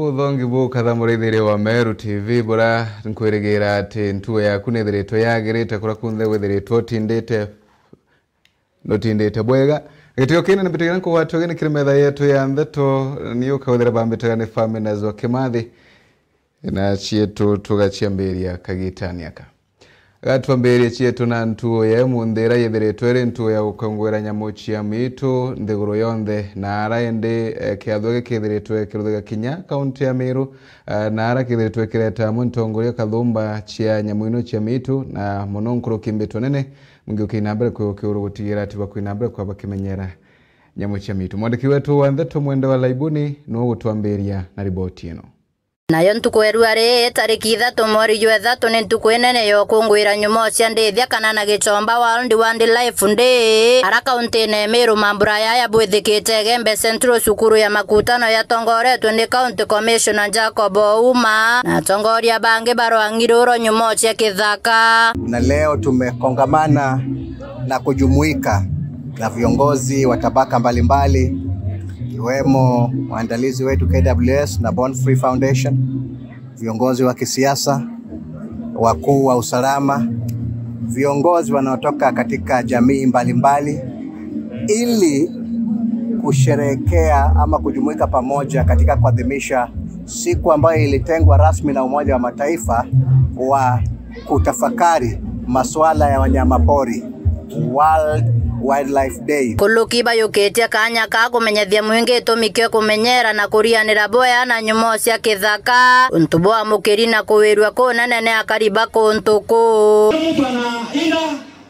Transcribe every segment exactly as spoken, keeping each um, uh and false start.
Uthongi bu katha muraithiria wa Meru T V, bura nkwirigira ati ntuo yaku nithiritwe yagirite kuria kunthe withiritwe utindite, nutindite bwega. Gitio kinene mbitigira nkugwatio gini kiri metha yetu ya ntheto, ni ukawithira bambitaga ni Faminas wa Kimathi, na cietu tugaciambiria kagitani aka. Gatwambirie cietu na ntuo ya imunthi iria yithiritwe iri ntuo ya gukungwira nyamu cia miitu nthiguru yonthe, na ara indi, eh, kiatho giki kithiritwe kiruthiga kinya kaunti ya Meru, eh, na ara kithiritwe kireta amwe ntongoria kathumba cia nyamu ino cia miitu, na muno nkuruki mbitu nene, mwingi ukiina mbere kwi ukiuru gutigira ati bakwina mbere kwa bakimenyera nyamu cia miitu. Mwandiki wetu wa ntheto Mwende wa Laibuni niwe ugutwambiria na riboti ino. Nayo ntuku ya rua ri, tariki ithatu mweri jwa ithatu, ni ntuku inene ya ukungwira nyumo cia ndithia kana na gichomba World Wildlife Day, ara kauntine ya Meru mambura yaya bwithikite Igembe Central, cukuru ya makutano yatongoretwe ni County Commissioner Jacob Ouma na atongoria bangi barwang'irurwa nyumo cia kithaka. Na leo tumekongamana na kujumuika na viongozi wa tabaka mbalimbali, ikiwemo waandalizi wetu K W S na Born Free Foundation, viongozi wa kisiasa, wakuu wa usalama, viongozi wanaotoka katika jamii mbalimbali, ili kusherehekea ama kujumuika pamoja katika kuadhimisha siku ambayo ilitengwa rasmi na Umoja wa Mataifa wa kutafakari masuala ya wanyamapori, World Wildlife Day. Kuluki bayukitie kanya ka kumenyethia mwingi itumi kia kumenyera na kurianira bwea na nyumo cia kithaka, untu bwa mukiri na kuwirua kunene ni akari ba kuntu kuu. Mtu anaenda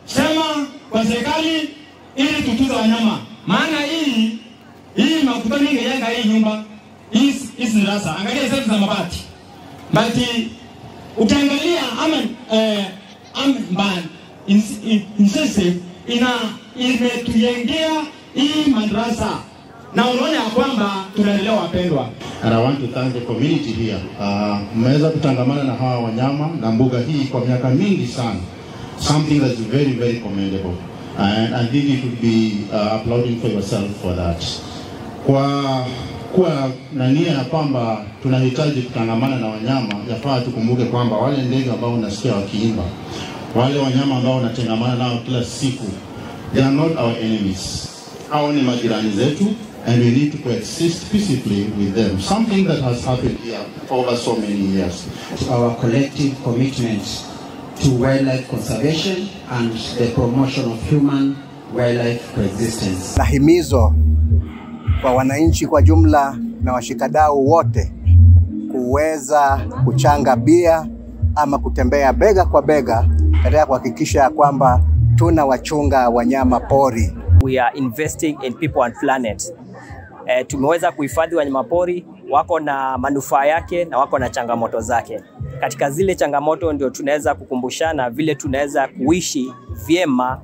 sema kwa serikali ili tutuze wanyama, maana hii, hii makuta mingi yenga hii nyumba, hii, hii ni darasa, angalia zetu za mabati. But, eh, ukiangalia ama, eh, ama ban, ins-, in-, incisive ina, imetujengea hii madrasa, na unaona ya kwamba tunaendelea, wapendwa. And I want to thank the community here. Uh, mmeweza kutangamana na hawa wanyama na mbuga hii kwa miaka mingi sana. Something that's very, very commendable. And I think you should be, uh, applauding for yourself for that. Kwa kuwa na nia ya kwamba tunahitaji kutangamana na wanyama, yafaa tukumbuke kwamba wale ndege ambao unasikia wakiimba, wale wanyama ambao unatengamana nao kila siku, they are not our enemies. Hao ni majirani zetu, and we need to coexist peacefully with them. Something that has happened here over so many years. Our collective commitment to wildlife conservation and the promotion of human wildlife coexistence. Na himizo kwa wananchi kwa jumla na washikadau wote kuweza kuchanga bia ama kutembea bega kwa bega katika kuhakikisha ya kwamba tunawachunga wanyama pori. We are investing in people and planet. Eh, tumeweza kuhifadhi wanyama pori, wako na manufaa yake na wako na changamoto zake. Katika zile changamoto ndio tunaweza kukumbushana vile tunaweza kuishi vyema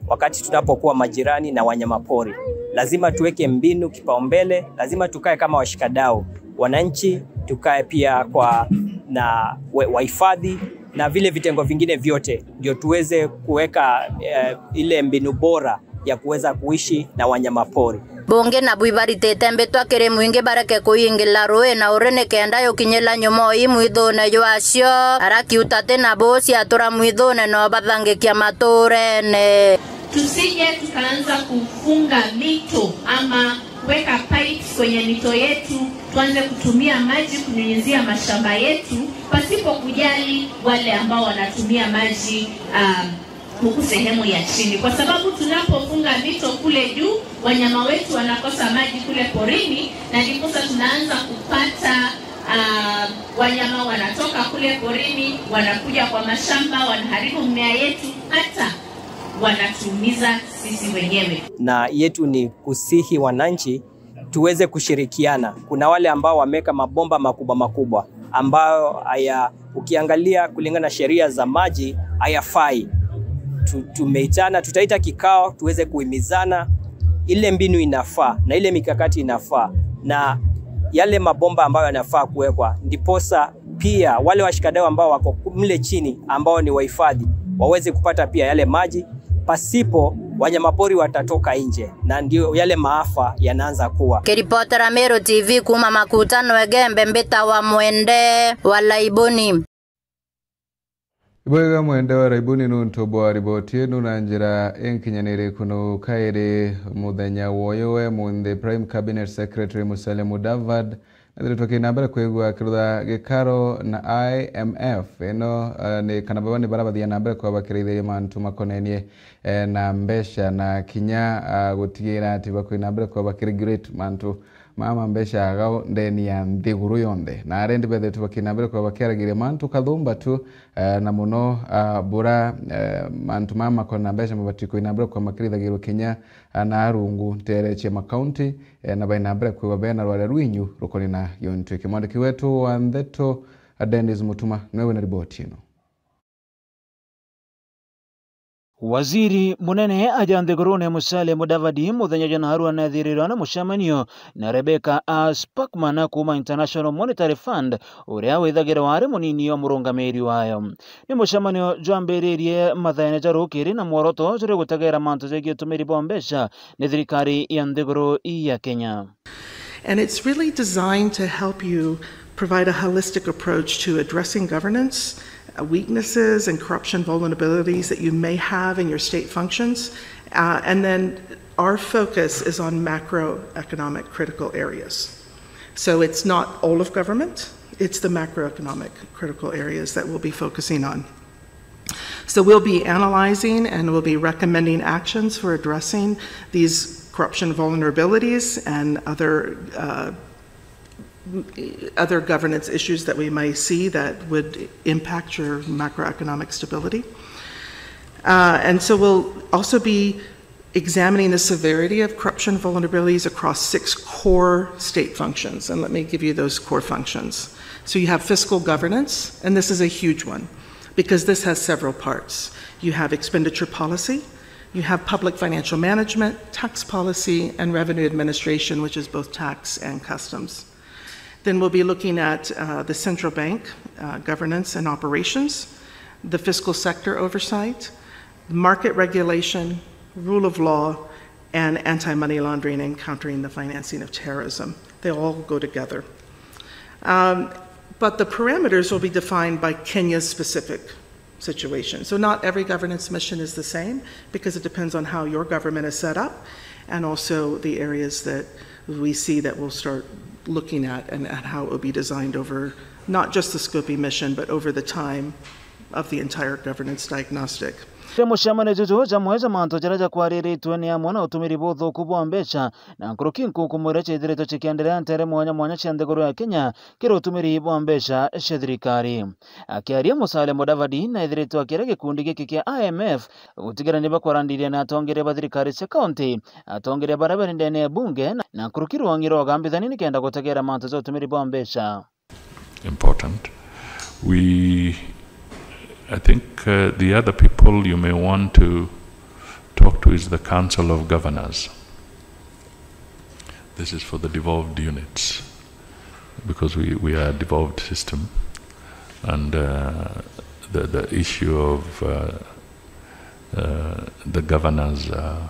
wakati tunapokuwa majirani na wanyama pori. Lazima tuweke mbinu kipaumbele, lazima tukae kama washikadau, wananchi tukae pia kwa na we-, wahifadhi na vile vitengo vingine vyote, ndio tuweze kuweka, eh, ile mbinu bora ya kuweza kuishi na wanyama pori. Bungi nabu ibaritite mbitwa kiri mwingi bareke kuingila rui na uri nikenda yukinyila nyumo ii mwithune jwacio, ara kiutati nabu ciatura mwithune no bathangikia maturene. Tusije tukaanza kufunga mito ama kuweka pipes kwenye mito yetu, tuanze kutumia maji kunyunyizia mashamba yetu pasipo kujali wale ambao wanatumia maji, um, huku sehemu ya chini, kwa sababu tunapofunga mito kule juu, wanyama wetu wanakosa maji kule porini, na ndiposa tunaanza kupata, ah, wanyama wanatoka kule porini, wanakuja kwa mashamba, wanaharibu mmea yetu, hata wanatuumiza sisi wenyewe. Na yetu ni kusihi wananchi tuweze kushirikiana. Kuna wale ambao wameweka mabomba makubwa makubwa ambayo haya, ukiangalia kulingana na sheria za maji, hayafai. Tu-, tumeitana, tutaita kikao tuweze kuhimizana ile mbinu inafaa na ile mikakati inafaa na yale mabomba ambayo yanafaa kuwekwa, ndiposa pia wale washikadau ambao wako mle chini ambao ni wahifadhi waweze kupata pia yale maji pasipo Wanyamapori watatoka nje, na ndio yale maafa yanaanza kuwa. Kiripotera Meru T V kuuma Makutano Egembe, mbita wa Mwende wa Laibuni. Ibwega Mwende wa Laibuni nuntu bwa riboti inu na njira inkinyaniri kunu kairi muthenya woyo we munthi. Prime Cabinet Secretary Musalia Mudavadi Nithiritwe ki na mbere kwigua akirutha gikaro na I M F. Ino, eh, ni kana baba ni bara bathia na mbere kwaba kirithiria mantu makonenie, eh, na mbeca na kinya, ah, gutigira ati bakwi na mbere kwaba kiregulate mantu mama mbeca agao ndeni ya nthiguru yonthe. Na arendi bethiritwe baki na mbere kwaba kiaragiria mantu kathumba tu, eh, na muno, ah, bura, eh, mantu mama makona mbeca mabati kwi na mbere kwaba makirithagirwo kinya, ah, na arungu ntere cia makaunti, eh, na bai na mbere kwigwa bena rware rwinyu rukoni na giontu iki. Mwandiki wetu wa ndeto, Dennis Mutuma, niwe wina riboti ino. Waziri munene aja nthigurune Musalia Mudavadi muthenya jwa naarua neethirirwe na mucemanio na Rebecca A. Spackman kuuma International Monetary Fund, uria withagirwa ari munini o murungamiri wayo. Ni mucemanio jwambiririe mathaene ja rukiri na mworoto juri gutegera mantu jegie utumiri bwa mbeca ni thirikari ya nthiguru ya Kenya. And it's really designed to help you provide a holistic approach to addressing governance, uh, weaknesses and corruption vulnerabilities that you may have in your state functions. Uh, and then our focus is on macroeconomic critical areas. So it's not all of government, it's the macroeconomic critical areas that we'll be focusing on. So we'll be analyzing and we'll be recommending actions for addressing these corruption vulnerabilities and other, uh, other governance issues that we might see that would impact your macroeconomic stability. Uh, and so we'll also be examining the severity of corruption vulnerabilities across six core state functions. And let me give you those core functions. So you have fiscal governance, and this is a huge one because this has several parts. You have expenditure policy, you have public financial management, tax policy, and revenue administration, which is both tax and customs. Then we'll be looking at, uh, the central bank, uh, governance and operations, the fiscal sector oversight, market regulation, rule of law, and anti-money laundering and countering the financing of terrorism. They all go together. Um, but the parameters will be defined by Kenya's specific situation. So not every governance mission is the same because it depends on how your government is set up and also the areas that we see that we'll start looking at and, and how it will be designed over not just the scoping mission, but over the time of the entire governance diagnostic. Ri mucemanio juju jamwe ja mantu jaria jakwariritwe ni amwe na utumiri buthuku bwa mbeca na nkuruki nkukumo iria ciithiritwe cikienderea ntere mwanya mwanya cia nthiguru ya Kenya kiri utumiri bwa mbeca cia thirikari. Akiaria, Musalia Mudavadi naithiritwe akiaria gikundi giki kia I M F gutigira ni bakwarandiria na atongeria ba thirikari cia kaunti, atongeria baria bari ndene ya bunge na, na nkuruki rwangi rwa ugambithania nikenda gutegera mantu ja utumiri bwa mbeca. Important. We, I think, uh, the other people you may want to talk to is the Council of Governors. This is for the devolved units, because we, we are a devolved system, and, uh, the, the issue of, uh, uh, the governors, uh,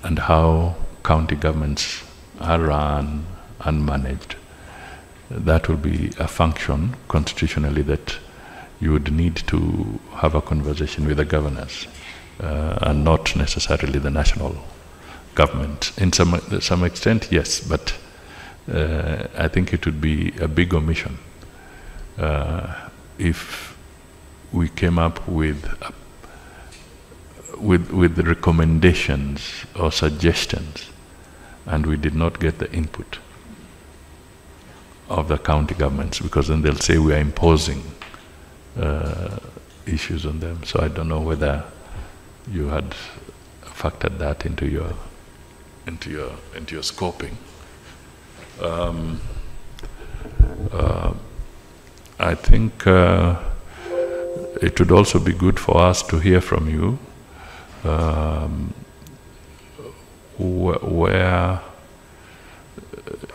and how county governments are run and managed, that will be a function constitutionally that you would need to have a conversation with the governors, uh, and not necessarily the national government. In some, some extent, yes, but, uh, I think it would be a big omission, uh, if we came up with, uh, with, with recommendations or suggestions and we did not get the input of the county governments, because then they'll say we are imposing, uh, issues on them. So I don't know whether you had factored that into your, into your, into your scoping. Um, uh, I think, uh, it would also be good for us to hear from you, um, wh- where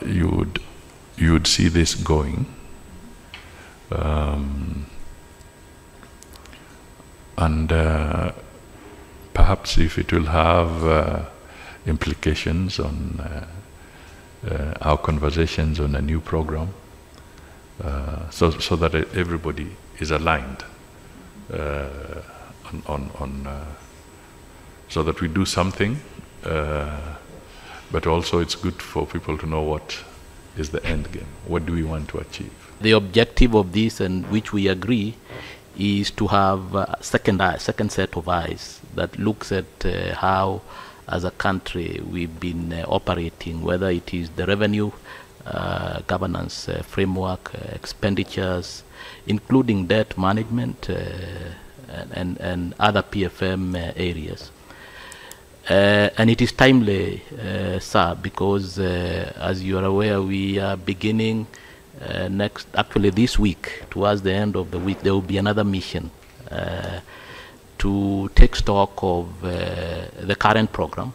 you would, you would see this going, um, and, uh, Perhaps if it will have uh, implications on uh, uh, our conversations on a new program, uh, so, so that everybody is aligned uh, on, on, on uh, so that we do something, uh, but also it's good for people to know what is the end game. What do we want to achieve? The objective of this, and which we agree, is to have a second eye, second set of eyes that looks at uh, how, as a country, we've been uh, operating, whether it is the revenue, uh, governance uh, framework, uh, expenditures, including debt management uh, and, and, and other P F M uh, areas. Uh, and it is timely, uh, sir, because uh, as you are aware, we are beginning uh, next, actually this week, towards the end of the week, there will be another mission uh, to take stock of uh, the current program.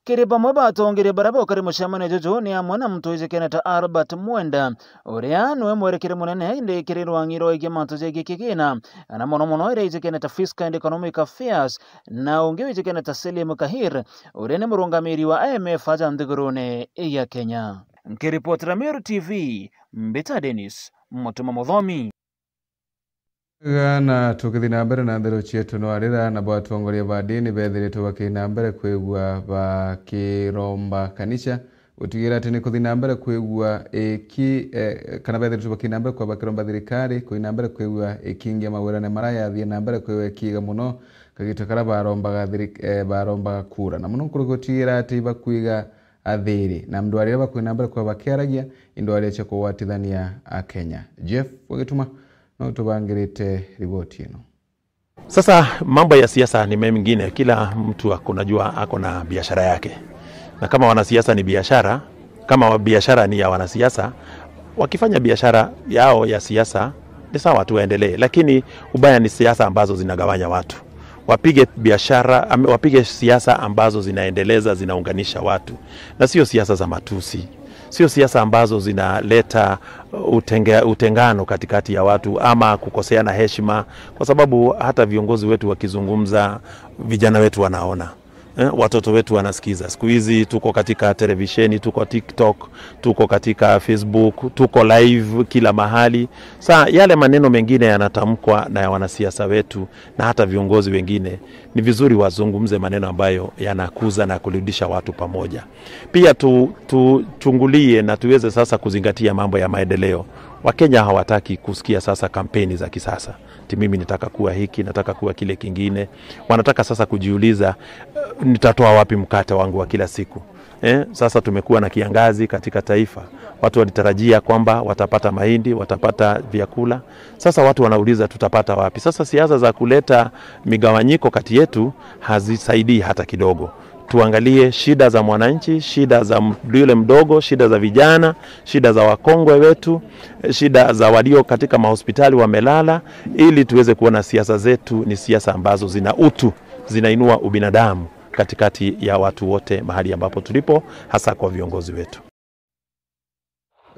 Kiri bamwe ba atongeria baria baukari mucemanio juju ni amwe na muntu wijikene ta Albert Mwenda, uria niwe mwerekeri munene indi kiri rwang'i rwegie mantu jegie kigina, na mono mono iria ijikene ta Fiscal and Economic Affairs, na ungi wijikene ta Selim Kahir, uria ni murungamiri wa I M F aja nthigurune ya Kenya. Nkiripotera Meru T V, mbita Dennis Mutuma Muthomi. Wega, na tukithi na mbere na nthero cietu, no arira na bo atongoria ba ndini bethiritwe bakiri na mbere kwigua bakiromba kanisa, gutigira ati ni kuthi na mbere kwigua iki, eh, kana bethiritwe bakiri na mbere kwa bakiromba thirikari, kuthi na mbere kwigua ikingia mawirane maria yathie na mbere kwigua ikiiga muno kagita karia barombaga thiri-, eh, barombaga kura, na muno nkuruki gutigira ati ibakwiga athiri na ndwari iria bakwina mbere kwa bakiaragia indwari cia kugwatithania Akenya. Jeff Wagituma no tubangirite riboti ino. Sasa mambo ya siasa ni mengine, kila mtu ak-, unajua ako na biashara yake, na kama wanasiasa ni biashara, kama wa-, biashara ni ya wanasiasa, wakifanya biashara yao ya siasa ni sawa tu, waendelee, lakini ubaya ni siasa ambazo zinagawanya watu. Wapige biashara, am-, wapige siasa ambazo zinaendeleza, zinaunganisha watu, na sio siasa za matusi, sio siasa ambazo zinaleta utenge-, utengano katikati ya watu ama kukoseana heshima, kwa sababu hata viongozi wetu wakizungumza, vijana wetu wanaona. Eh, watoto wetu wanasikiza. Siku hizi tuko katika televisheni, tuko TikTok, tuko katika Facebook, tuko live kila mahali. Sa yale maneno mengine yanatamkwa na ya wanasiasa wetu na hata viongozi wengine, ni vizuri wazungumze maneno ambayo yanakuza na kurudisha watu pamoja. Pia tu-, tuchungulie na tuweze sasa kuzingatia mambo ya maendeleo. Wakenya hawataki kusikia sasa kampeni za kisasa. Ati mimi nataka kuwa hiki, nataka kuwa kile kingine. Wanataka sasa kujiuliza, "Eh, nitatoa wapi mkate wangu wa kila siku?" Eh, sasa tumekuwa na kiangazi katika taifa. Watu walitarajia kwamba watapata mahindi, watapata vyakula. Sasa watu wanauliza, "Tutapata wapi?" Sasa siasa za kuleta migawanyiko kati yetu hazisaidii hata kidogo. Tuangalie shida za mwananchi, shida za m-, yule mdogo, shida za vijana, shida za wakongwe wetu, eh, shida za walio katika mahospitali wamelala, ili tuweze kuona siasa zetu ni siasa ambazo zina utu, zinainua ubinadamu katikati ya watu wote mahali ambapo tulipo, hasa kwa viongozi wetu.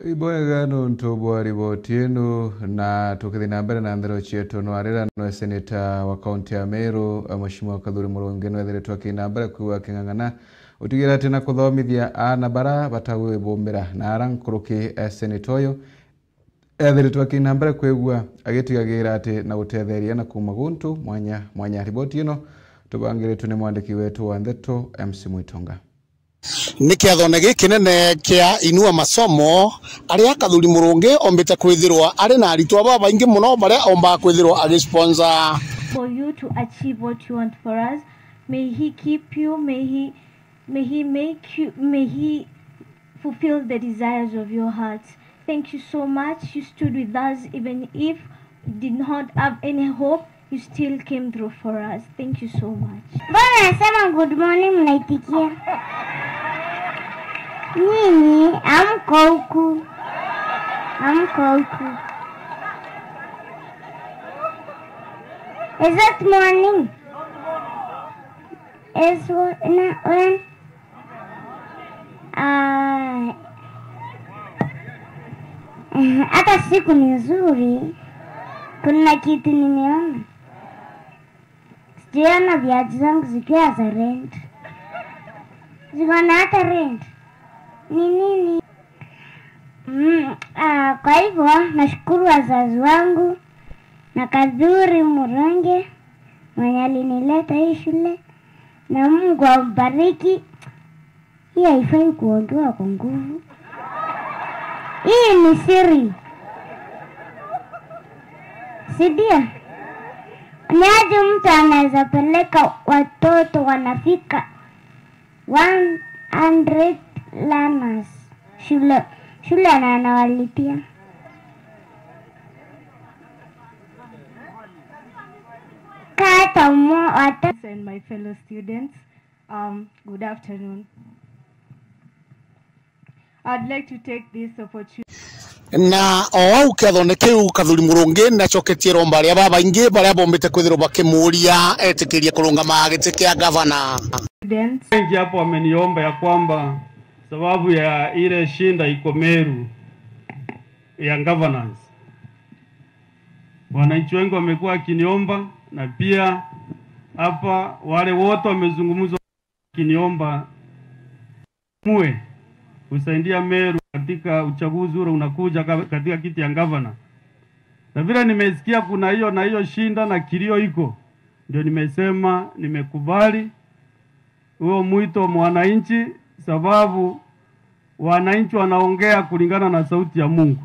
Ibwega nontu bwa riboti ino, na tukithi na mbere na nthero cietu, no arira nwe seneta wa kaunti ya Meru, Mheshimiwa Kathuri Murungi, nwe ethiritwe akina mbere kwigua aking'ang'ana utigira ati na kuthomithia aana bara batagwibumbira na ara nkuruki, eh, seneta uyu ethiritwe akina mbere kwigua agitigagira ati na gutetheria na kuma guntu mwanya mwanya. Riboti ino tubangiritwe ni mwandiki wetu wa ndeto, M C Mwitonga. Ni kiathone gikinene kia Inua Masomo, aria Kathuri Murungi ombite kwithirwa ari na aritwa babaingi muno baria ombaga kwithirwa agisponsor. For you to achieve what you want for us, may he keep you, may he, may he make you, may he fulfill the desires of your heart. Thank you so much. You stood with us even if we did not have any hope. You still came through for us. Thank you so much. Mbona nasema good morning mnaitikia? Nyinyi amko huku. Amko huku. Is that morning? Is what, na, when? Ah, hata siku ni nzuri. Kuna kitu nimeona. Jiona viatu zangu zikiwa za rent. Ziko na hata rent. Ni nini? Mm, ah, kwa hivyo nashukuru wazazi wangu na Kadhuri Murungi mwenye alinileta hii shule, na Mungu ambariki. Hii haifai kuongewa kwa nguvu. Hii ni siri. Si ndio? Ni aje mtu anaweza peleka watoto wanafika one hundred learners shule, shule na anawalipia? Kata umo wata- And my fellow students, um, good afternoon. I'd like to take this opportunity. Na o au kiathone kiu, Kathuri Murungi nacoketie romba ria babaingi baria bombite kwithirwa bakimuria etikirie kurungama giti kia gavana. Students. Wengi hapo wameniomba ya kwamba sababu ya ile shinda iko Meru ya governance, wananchi wengi wamekuwa wakiniomba, na pia hapa wale wote wamezungumza wakiniomba muwe kusaidia Meru katika uchaguzi ule unakuja ka-, katika kiti ya gavana. Na vile nimesikia kuna hiyo na hiyo shinda na kilio iko, ndio nimesema nimekubali huo mwito wa mwananchi, sababu wananchi wanaongea kulingana na sauti ya Mungu.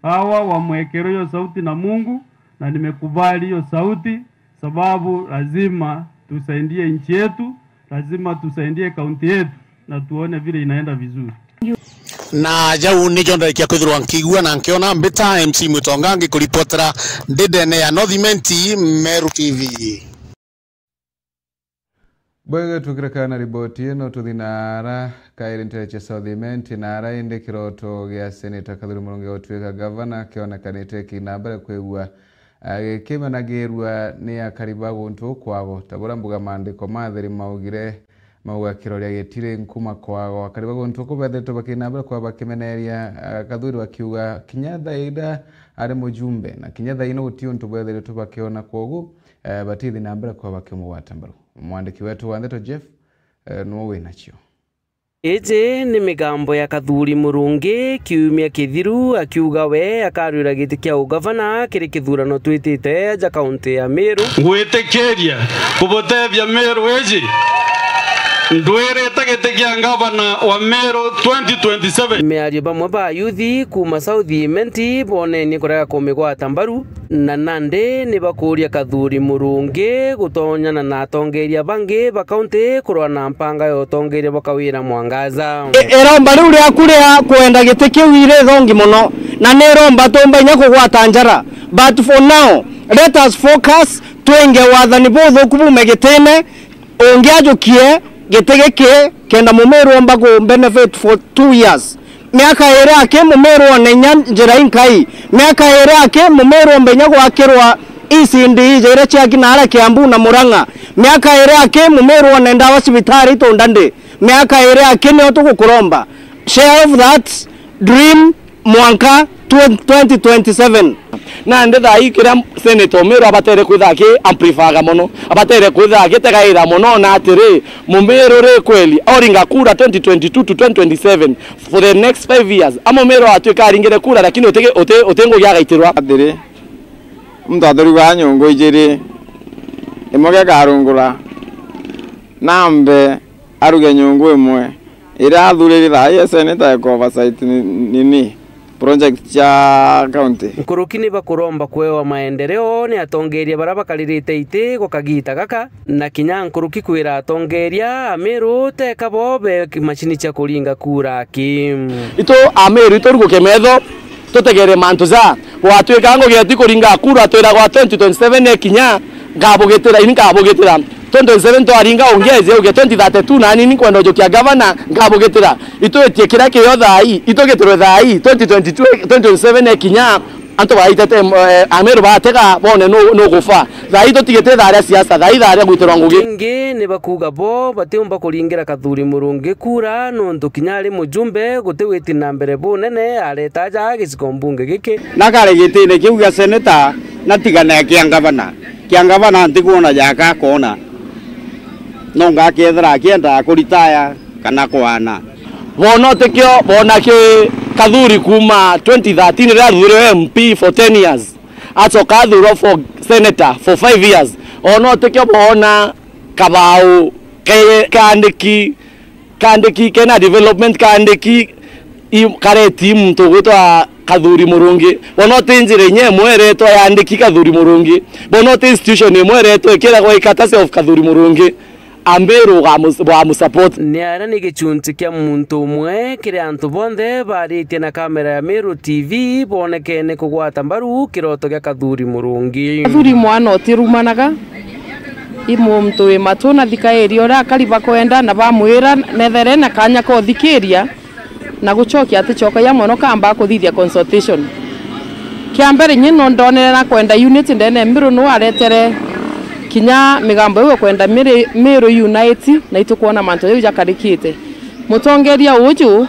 Hawa wamwekerewa hiyo sauti na Mungu, na nimekubali hiyo sauti, sababu lazima tusaidie nchi yetu, lazima tusaidie kaunti yetu, na tuone vile inaenda vizuri. Na jau nijo ndarikia kwithirwa nkiigua na nkiona. Mbita M C Mwitonga ngikuripotera ndindene ya North Imenti, Meru T V. Bwega, tukireka na riboti ino, tuthi naara kairi nteere cia South Imenti, naara indi kiroto gia Seneta Kathuri Murungi gutwika gavana kionekanite kina mbere kwigua gikimenagirua ni akari ba guntu kwago, ta buria mbuga maandiko matheri maugire, mauga kiroria gitiri nkuma kwago. Akari ba guntu ku bethiritwe bakina mbere kwa bakimeneria, ah, Kathuri bakiuga kinya thaa iria ari mujumbe, na kinya thaa ino guti untu bethiritwe bakiona, kwogu eh, batithi na mbere kwa bakimugwata mbaru. Mwandiki wetu wa ndeto Jeff, eh, nuwe winacio. Iji ni migambo ya Kathuri Murungi kiumia kithiru akiuga we akarwira giti kia ugavana kiri kithurano twitite ja kaunti ya Meru. Ngwitikiria kubutethia Meru iji. Ndwirite giti kia ngavana wa Meru twenty twenty-seven. Miario bamwe ba ayuthi kuuma South Imenti bonenie kurega kumigwata mbaru, na nandi ni bakuuria Kathuri Murungi gutonyana na atongeria bangi ba kaunti kurwa na mpanga ya utongeria bwa Kawira Mwangaza. I-, iromba riu riaku ria kwenda giti kiu iri thongi mono, na ni iromba tumba inya kugwata njara. But for now, let us focus, twinge wathani buthuku bume gitine, ungi ajukie giti giki, kenda Mumiru omba ku benefit for two years. Miaka iri aki Mumiru one inya njira inkai. Miaka iri aki Mumiru ombe inya gwakirwa E C D ija iria ciaki naara Kiambu na Murang'a. Miaka iri aki Mumiru one ndawa cibitari itunda ndi. Miaka iri aki nio tugukuromba. Share of that dream mwanka twenty twenty-seven. Nandi thaa ii kiria Senator Mumiru abatere kwitha aki amplifyaga mono, abatere kwitha agitegaira mono na atiri, Mumiru ri kweli oringa kura twenty twenty-two to twenty twenty-seven, for the next five years, a Mumiru atwika aringire kura, lakini uti, uti, uti ngugi agaitirwa. Atiri, muntu aturiga nyungu ijiri, imwe gekarungura, nambe aruge nyungu imwe, iria athuriri thaa ii Senator eka oversight ni, nini, project cia county. Nkuruki ni bakuromba kwewa maendeleo ni atongeria baria bakaririte iti gwa kagiita gaka, na kinya nkuruki kwira atongeria a Meru teka bo be macini cia kuringa kura aki. Itu a Meru ituruguke metho, tutegere mantu ja gwatwika ngugi yetu ikuringa kura, twiragwa twenty twenty-seven ekinya, ngabugitira, ini ngabugitira. Twenty twenty-seven twaringa ungi eje uge twenty thirty-two nani ni nkwenda ujukia gavana, ngabugitira. Itwitie kiria kiyo thaa ii, itugitirwe thaa ii, twenty twenty-two, twenty twenty-seven ekinya, antu baitete, eh, Ameru batega bone nu, nugufa. Thaa ii tutigite ithaa ria siasa, thaa ii ithaa ria gwitirwa ngugi. Kingi ni bakuuga bo batiumba kuringira Kathuri Murungi kura, nontu kinya ari mujumbe guti witi na mbere bunene areta aja giciko mbunge giki. Na kari gitine kiu gia seneta, na tigane kia ngavana. Kia ngavana ntikwona jaka akona. No ngakethira akiendaga kuritaya kana kwana. Bono tikio bona ki Kathuri kuma twenty thirteen riria athurirwe M P for ten years. Acoka athurwa for senator for five years. Ono tikio bona kabau ke-, kaandiki, kaandiki kena development, kaandiki i-, kareti muntu ugwitwa Kathuri Murungi. Bona uti njira inya imwe iretwa yandiki Kathuri Murungi. Bona uti institution imwe iretwa ikiragwa ikatasi of Kathuri Murungi. Ambiru bwa mu-, bwa mu support. Ni aria ni gichunchi kia muntu umwe kiri antu bonthe baritie na kamera ya Meru T V bonekene kugwata mbaru kiroto gia Kathuri Murungi. Kathuri mwana utirumanaga, i muntu wi matu na thika area uria akari bakwenda na bamwira nethere na kanya ka uthikiria. Na gucokia aticokagia mono kamba kuthithia consultation. Kia mbere, inye no ndonere na kwenda unit ndene Miru nu aretere kinya migambo iu kwenda Miru, Miru unite, na itukwona mantu jau jakarikite. Mutongeria uju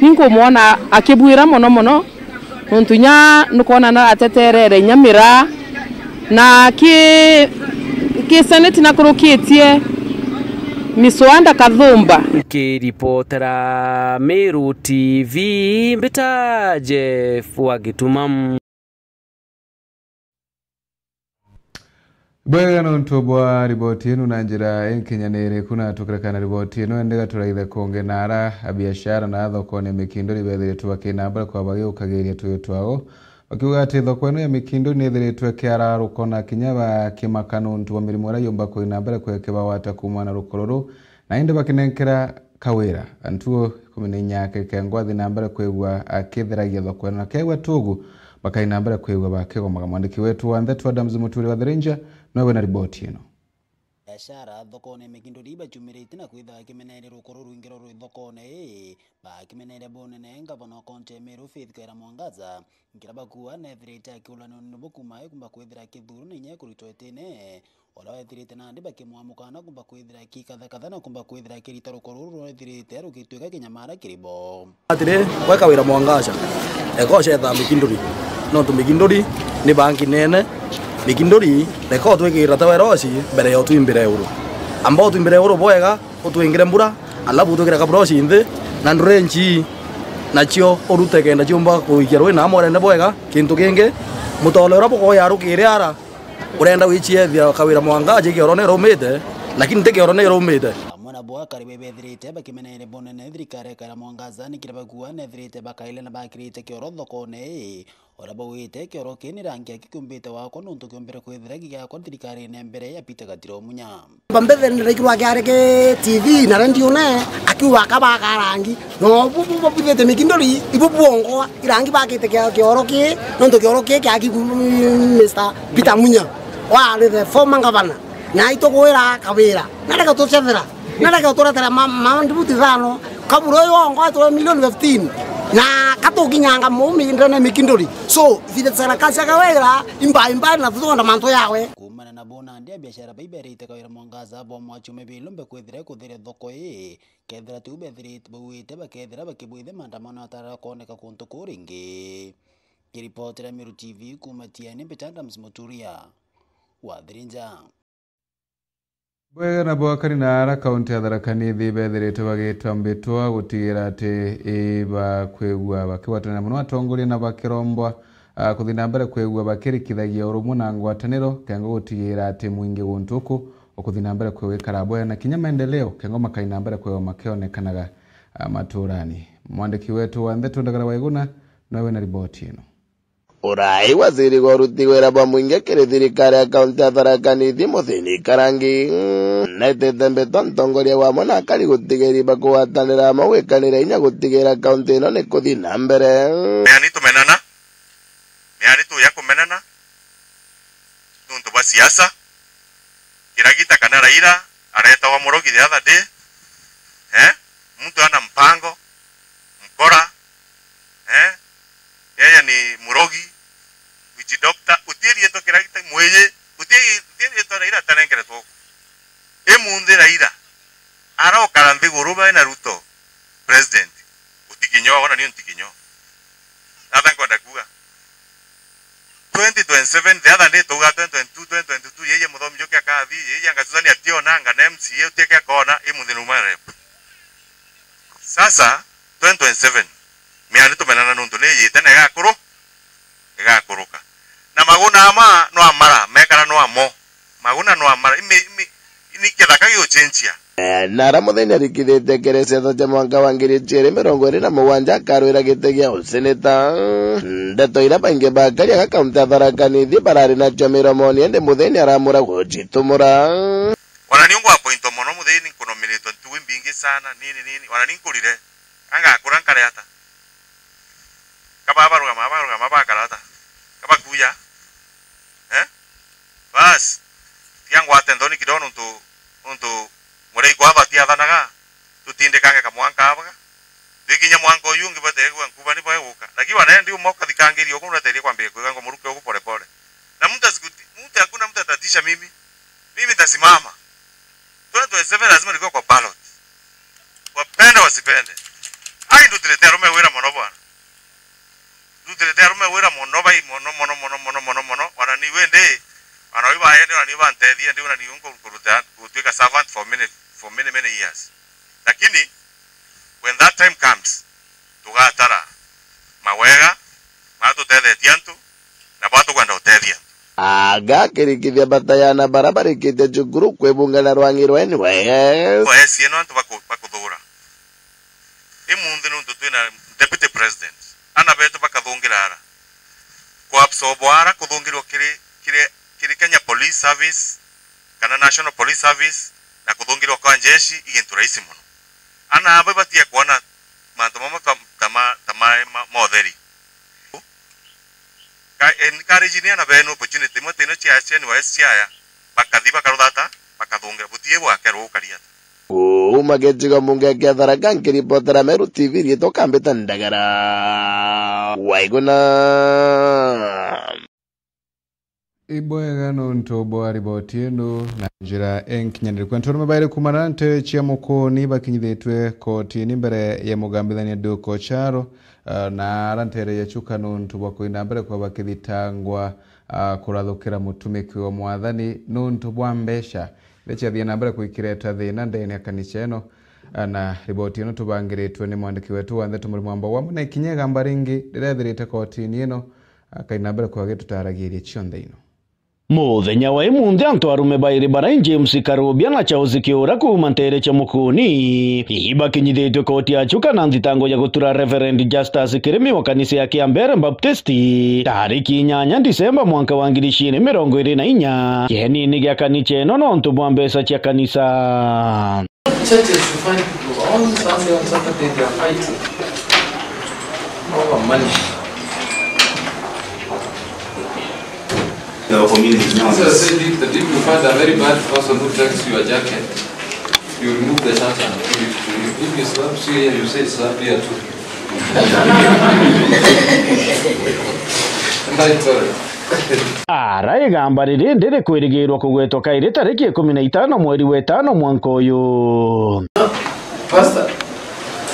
ninkumwona akibwira mono mono, nontu inya nukwona narateterere inya miraa. Na ki, ki seneti nakurukitie Miswanda Kathumba. Nkiripotera Meru T V, mbita Jeff wa Gituma. Bwega nontu bwa riboti inu na njira inkinyaniriku, na tukirekana riboti inu, ende gaturaithe kungi na ara abiashara na thokone Mikinduri bethiritwe bakinambara kwa bagiukagiria tuyu twao. Bakiuga ati thoko ino ya Mikindu ni ithiritwe ikiararukwa na kinya bakimaka nontu bwa mirimo iria yumba kuina mbere kwekebawata kuumana na rukoro ruu, na indi bakinenkera Kawira antu ikumi na inya akirikengwa athi na mbere kwigua akitheragia thoko ino, na kegwa tugu bakaina mbere kwigua bakigomaga. Mwandiki wetu wa ntheto Adams Muturi wa The Ranger nowe wina riboti ino. Biashara thokone Mikinduri baciumiritie na kwitha bakimeneria rukoro rwingi rwa rwi thokone ii, bakimeneria bunene ngavana wa kaunti ya Meru Faith Kawira Mwangaza, nkira bakua nethirite akiulanio ni bo kuma ekumba kwithira akithuru na inya kuritwa itine, uria wethirite nandi bakimwamukana kumba kwithira akikathakatha na kumba kwithira akirita rukoro ruru rwethirite rukitwika kinyamara kiri bo. Atiri, gwe Kawira Mwangaza, reka ucetha Mikinduri, nontu Mikinduri ni banki nene. Mikinduri, reka utwikirira tawerosi mbere ya utwimbira iguru. Amba utwimbire iguru bwega, utwingire mbura, alafu utwikire kabrosi nthi, na ndrenchi nacio urute kenda ciumba kuikia rwi na amorene bwega. Kintu kingi, mutole uria bukoya arukire ara, urenda gwiciethia Kawira Mwangaza kioro ni rumite, lakini ti kioro ni rumite. Amwe nabo akari bebethirite bakimeneire bunene thirikari ya Kawira Mwangaza, nikira bakua nethirite bakaile na bakirite kioro thokone ii, uria baugite kioro kii ni rangi aki kiumbite wakwa nontu kiombire kwithira gigiakwa thirikarine mbere ya Peter Gatiro Munya. Bambethe ni raikirwa kiari ki T V na rendione, akiuga akabaka rangi. No bu, bu, bu, bubithite Mikinduri, ibu bwongo, irangi bakite kia, kioro ki, nontu kioro ki kiaki ku, Mister Peter Munya, wari the former governor. Na itukwira Kawira, na reke tucethera, na reke turetera ma, ma ndibuti thano, kaburo yo ngo atwe milioni fifteen, na katukinyanga mumi ndene Mikinduri. So, vile sarakasi ya Kawira, imba, imba, na tutonda mantu yawe. Kumana na bona ndi a biashara baiberite Kawira Mwangaza bo mwachume bilombe kwithira kuthire thoko ii, kethira tu bethirite bauite bakethira bakibwithe maandamano atara kuoneka kuntu kuu ringi. Kiripotera Meru T V kuma Tiani, mbita Adams Muturia wa Thirinja. Bwega na bwakari na ara kaunti ya Tharaka Nithi bethiritwe bagitwa mbitwa gutigira ati ibakwigua bakigwatanira mono atongoria na bakirombwa, ah, kuthi na mbere kwigua bakirikithagia urumwe na ngwataniro kengo gutigira ati mwingi guntu uku ukuthi na mbere kwigua ikara bwega na kinya maendeleo kengo makai na mbere kwigua makionekanaga, ah, maturani. Mwandiki wetu wa ntheto Ndagara Waiguna nowe wina riboti ino. Urai waziri wa uruti wira bwa mwingi kiri thirikari ya kaunti ya Tharaka Nithi, Muthini Karangi, mm, netete mbitwa ntongoria wamwe na akari gutigeri bakugwatanira amwe gwikanira inya gutigira kaunti ino ni kuthi na mbere. Ni ani tumenana? Ni ani tuya kumenana? Nuntu bwa siasa. Kiragita kana Raila aretawa murogi the other day. Eh? Mtu ana mpango, mkora, eh? Yeye ni murogi, witch doctor, utie rietwa Kiragita mwiji, utie, utie rietwa Raila atarengeretwo. Imunthi Raila arokara nthiguru bae na Ruto president. Utikinyo, wona ni ntikinyo. Natha nkwenda kuga. Twenty twenty-seven, the other day tuga twenty twenty-two, twenty twenty-two, yeye muthomi njoke akathi, yeye angacuthania ationa, anga na M C A utieke akona, imunthi numa rep. Sasa, twenty twenty-seven, miani tumenana nuntu ni yite na igakuru-, igakuruka. Na maguna ama no amara, mekara no amo. Maguna no amara, imi, imi, ni kithaka giuchenjia. Eh, na ara muthenya arikithitie kiri ciatho cia mwanka wa ngiri ijiri mirongo iri na mugwanja akarwira giti gia useneta. Ndeto ira baingi bakaria ga kaunti ya Tharaka Nithi barari nacio miromoni, indi muthenya aramura gucitumura. Ona ni ngwa point mono muthenya nkunomiritwe ntugu imbingi sana, nini, nini, ona ni nkurire. Angakura nkare ata? Kaba barugama, barugama bakara ata? Kabakuya? Eh? Bas. Tiga ngwate nthoni kidogo nuntu, nuntu murai kwa batiathanaga. Tutindikange kamwanka abaga. Twikinya mwanka uyu ungi bategwa nkuba ni baeguka. Lakini wana ndi umo kathikangiria ugu nateria kwambia kwiga ngo muruke ugu pole pole. Na mtu asikuti-, mtu, hakuna mtu atatisha mimi. Mimi nitasimama. Twenty twenty-seven lazima nikuwe kwa ballot. Wapende wasipende. Ai, ndutire te arume wira mono bwana. Ndutire te arume wira mono bai, mono, mono, mono, mono, mono, mono. Wana ni wende. Wana wi baende, wana ni bantethie, ndi wana ni unko kuruta, kutwika servant for many, for many, many years. Lakini, when that time comes, tugatara mawega, matutethetie antu, na bwa tukwenda utethia. Agakirikithia batayana bara barikitie cukuru kwibunga na rwangi rwa N Y S. Kwa S N antu baku-, bakuthura. Imunthi nuntu twina deputy president. Ana betu bakathungira ara. Kwa absorb ara kuthungirwa kiri, kiri, kiri Kenya Police Service, kana National Police Service, na kuthungirwa kwa njeshi, igintu rahisi mono. Ana aba batie kwona mantu mamwe ta, ta ma, ta ma, ma, ma utheri. Ka-, encourage ni ana benu opportunity imwe tino cia, cia N Y S ciaya, bakathi bakaruthata, bakathungira. Butie bwakerwo gukari ata? Kuuma gicigo mbunge kia Tharaka, nkiripotera Meru T V, riitwa Kambita Ndagara. Waiguna. Ibwega nontu bwa riboti ino na njira inkinyaniru. Kwentu arume bairi kuuma na ntere cia Mukuni bakinyithitue kotini mbere ya mugambithania Duke Ocharo, eh, na ara ntere ya Chuka nontu bwa kwina mbere kwa bakithitangwa, ah, kurathukira mutumiki wa Mwathani nontu bwa mbeca iria ciathie na mbere kwikireta thina ndene ya kanisa ino. Ah, na riboti ino tubangiritwe ni mwandiki wetu wa ndeto Muri Mwamba Wamwe, na ikinya igamba ringi rirethirite kotini ino, akaina mbere kwa gitutaragiria cionthe ino. Muthenya wa imunthi, antu arume bairi barai James Karubia na Charles Kiura kuuma ntere cia Mukuni ibakinyithitue koti ya Chuka na nthitango ya gutura Reverend Justus Kirimi wa kanisa ya Kiambere Baptisti tariki inyanya Disemba mwanka wa ngiri ijiri mirongo iri na inya kienini gia kanisa ino nontu bwa mbeca cia kanisa. Churches you find people all Sunday on Saturday they are fighting over money. The community is not. Jesus said, if the, if you find a very bad person who takes your jacket, you remove the shirt and give it to him. If he slaps you here, you say slap here too. And I told him. Ara igamba riri ndirikwirigirwa kugwetwa kairi tariki ikumi na itano mweri wa itano mwanka uyu. Pastor,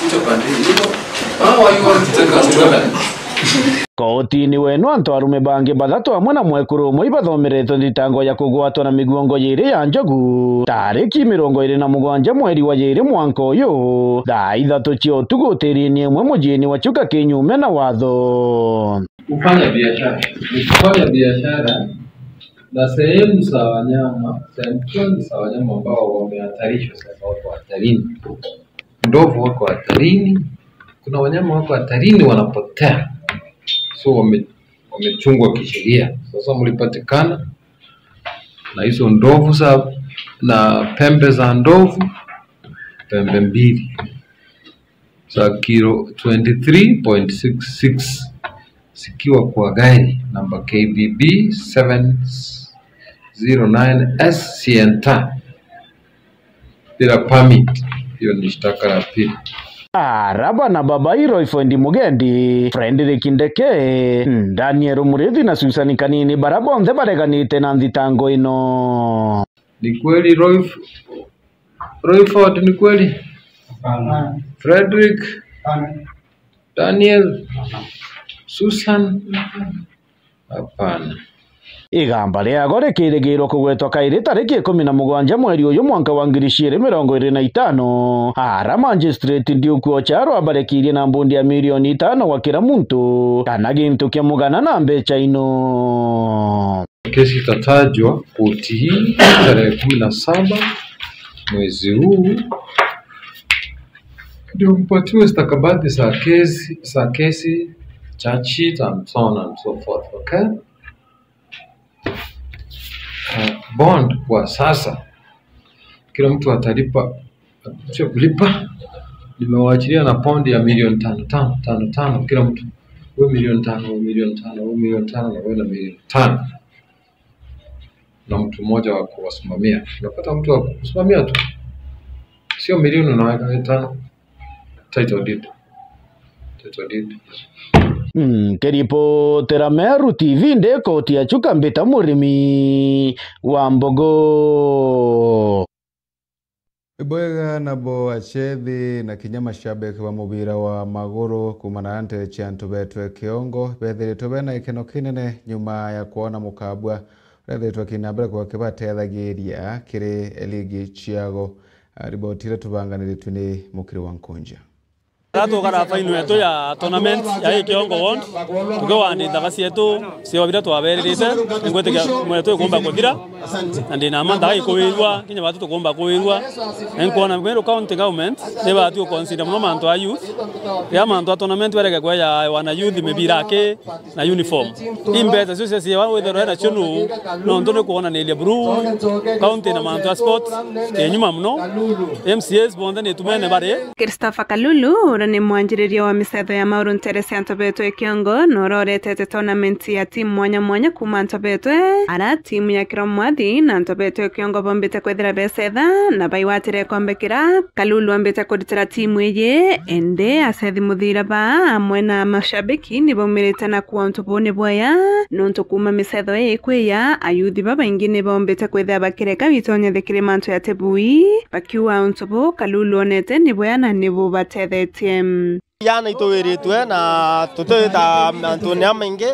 hicho pande hilo. Ah, why you want to take us to heaven? Kotini wenu antu arume bangi bathatu amwe na mwekuru umwe ibathomeretwe nthitango ya kugwatwa na miguongo yiri ya njogu tariki mirongo iri na mugwanja mweri wa yiri mwanka uyu thaa ithatu cia utuku utiriini imwe muciini wa Chuka kinyume na watho. Kufanya biashara ni kufanya biashara na sehemu za wanyama, sehemu fulani za wanyama ambao wamehatarishwa, sasa wako hatarini. Ndovu wako hatarini, kuna wanyama wako hatarini wanapotea. So wame-, wamechungwa kisheria. Sasa mlipatikana na hizo ndovu za, na pembe za ndovu, pembe mbili za kilo twenty three point six six zikiwa kwa gari namba K B B seven zero nine S C N T bila permit. Hiyo ni shtaka la pili. Araba na baba Iroifondi Mugendi, Frederick Ndeke, Daniel Murithi na Susan Kanini, bara bonthe bareganite na nthitango ino. Ni kweli Roif-, Roiford ni kweli? Hapana. Frederick? Hapana. Daniel? Hapana. Susan? Hapana. Hapana. Igamba riago rikirigirwa kugwetwa kairi tariki ikumi na mugwanja mweri uyu mwanka wa ngiri ciiri mirongo iri na itano, ara magistrate Duke Ocharo abarekirie na mbundi ya milioni itano gwa kira muntu, kana gintu kia mugana na mbecha ino. Kesi itatajwa koti hii tarehe kumi na saba mwezi huu, ndio mpatiwe stakabadhi za kesi, za kesi, charge sheet and so on and so forth, okay? Uh, bond kwa sasa, kila mtu atalipa, sio kulipa, nimewaachilia na bond ya milioni tano, tano, tano, tano, kila mtu. Wewe milioni tano, wewe milioni tano, wewe milioni tano, na wewe na milioni tano. Na mtu mmoja wa kuwasimamia. Unapata mtu wa kusimamia tu. Sio milioni unaweka tano. Title deed. Title deed. Mm, nkiripotera Meru T V ndi koti ya Chuka, mbita Murimi wa Mbogo. Ibwega nabo achethi na kinya mashabiki ba mubira wa maguru kuumana na nteere cia antu beetwe kiongo, beethiritwe bena gikeno kinene nyuma ya kwona mukabua uria ethiritwe akina mbere kwa kibatethagiria kiri ligi ciago. Ah, riboti iria tubanganiritwe ni Mukiri wa Nkunja. Tugara faino yetu ya tournament ya Ikiongo Ward, tukiwandi nthaga cietu cio biria twaberirite, ningwitikia mwetu ikumba kuthira, na ndina ma nthaga ikuwirua, kinya batu tukumba kuwirua. Na nkwona Meru County Government ni batu guconsider muno mantu a youth. Riria mantu a tournament bareke kweja wana youth mibira aki na uniform. Imbeca cio cia ciewa withirwe nacio nu, nontu ni kwonaniria buru county na mantu a sports kinyuma muno. M C As bonthe ni tumene bari. Christopher Kalulu, uria ni mwanjiriria wa micetho ya mauru nteere cia antu beetwe Ikiongo, noro uretete tournament ya timu mwanya mwanya kuuma antu beetwe, ara timu ya Kiromwathi na antu beetwe Ikiongo bombite kwithira becetha na baigwatire ikombe kira. Kalulu ambite kuritira timu iji, indi acethi muthira ba amwe na mashabiki ni baumirite na kuua untu buu ni bwea, nontu kuuma micetho ii ikwiya, ayuthi babaingi ni bombite kwithira bakireka gwitonyethia kiri mantu ya tibui, bakiuga untu buu Kalulu onete ni bwea na ni bubatethetie. Yana ituwiritwe na tutita mantune jamaingi,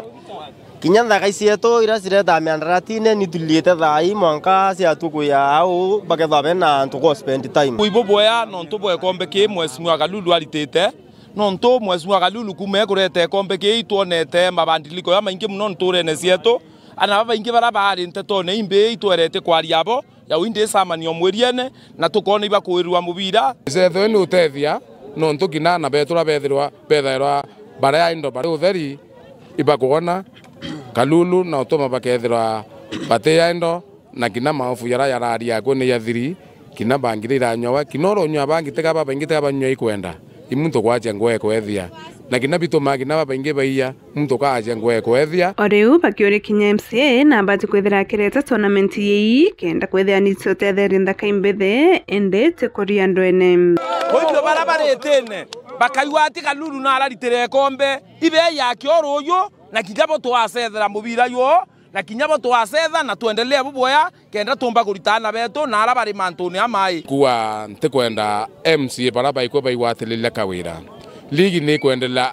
kinya nthaka cietu iria ciretaa miandaratine ni tulite thaa ii mwanka ciatua kuya au bakethwa bena antu go spend time. Ibo bwea nontu bwa ikombe kii Mheshimiwa Kalulu aritite, nontu Mheshimiwa Kalulu kuuma ekureta ikombe kii itwonete mabandiliko jamaingi mono nturene cietu. Ana babaingi baria baari ntetone imbi itwerete kwaria abo, yau indi icamanio mwiriene, na tukoona ibakuirirwa mubira. Micetho ii ni utethia, nontu kinya ana beetu ra beethirwa, beethairwa bari a indo bari utheri, ibakwona Kalulu na utuma bakeethirwa bati a indo, na kinya maofu jaria jararia akwe ni jathiri, kinya bangi iria iranywawa, kinya urunywa bangi tiga babaingi tiga banyua ikwenda. I muntu gwachia ngwe kwethia, na kinya bitumaa kinya babaingi baiya, muntu kaaja ngwe kwethia. O riu bakiuria kinya M C A na abati kwithira akireta tournament yii kenda kwithira ni tutetherie nthaka imbithe, indi ti kuria ndwene. Kwithirwa baria baritine bakaigua ati Kalulu nararitire ikombe, ibeya kio ruuju, na kinya bo twacethera mubira juo, na kinya bo twacetha na twendelee bubwea, kenda tumba kurita aana beetu na aria bari mantune jamai. Kuwa ntikwenda M C A baria baikwe baigwatiriria Kawira. Ligi ni ikwendelea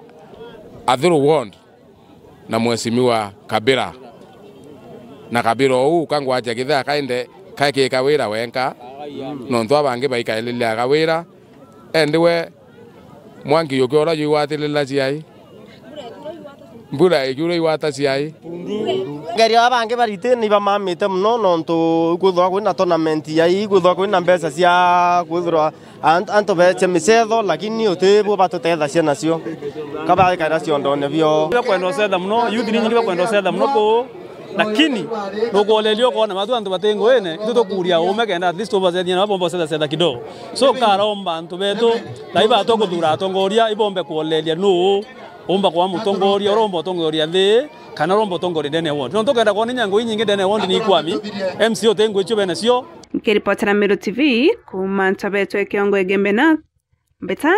Athuru Ward na Mheshimiwa Kabira. Na Kabira uu kangwacha kithea kaende kaikika wira wenka, nontu abangi baikairiria Kawira. Endi we mwanki jukiura juigwatirira ciai? Mbura ikiura igwata ciai? Ngeria abangi baritini ibamamite mono, nontu ikwithirwa kwina tournament yai, ikwithirwa kwina mbeca cia kwithirwa ant-, antu beche micetho, lakini uti bo batutethacia nacio. Kabaikaira ciondone bio. Bakwenda ucetha mono, youth ni nyingi bakwenda ucetha mono kuu. Lakini nukwoleria ukoona batu antu bati nguine, itu tukuria uume kenda at least tubacethia nabo bomba gucetha cetha kidogo. So karomba antu betu, na iba tukuthura atongoria, ibombe kwoleria nuu umba kwa mutongoria, uromba utongoria nthi, kana uromba utongoria ndene ya ward. Nontu ukenda kwona inya ngui inyingi ndene ya ward ni ikwami, M C A uti ngui cio bene cio. Nkiripotera Meru T V, kuuma Ntobe twe Kiongo Igembe na Mbita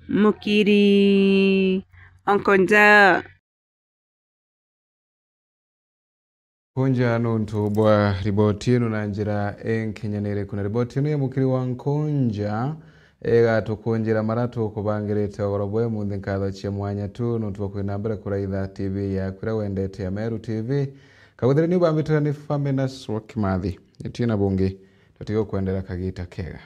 Mukiri Onkonja. Kunja nuntu bwa riboti ino na njira inkinyanire. Kuna riboti ino ya Mukiri wa Nkunja, igatukunjira mara tukubangirite ugoro bwe munthi. Nkatho cia mwanya tu nontu bwa kwina mbere kuraitha T V yaku iria wendete ya Meru T V. Kagwithire ni ubambitwe ni Faminas wa Kimathi. Nitina bungi, tutiga kwendera kagita kega.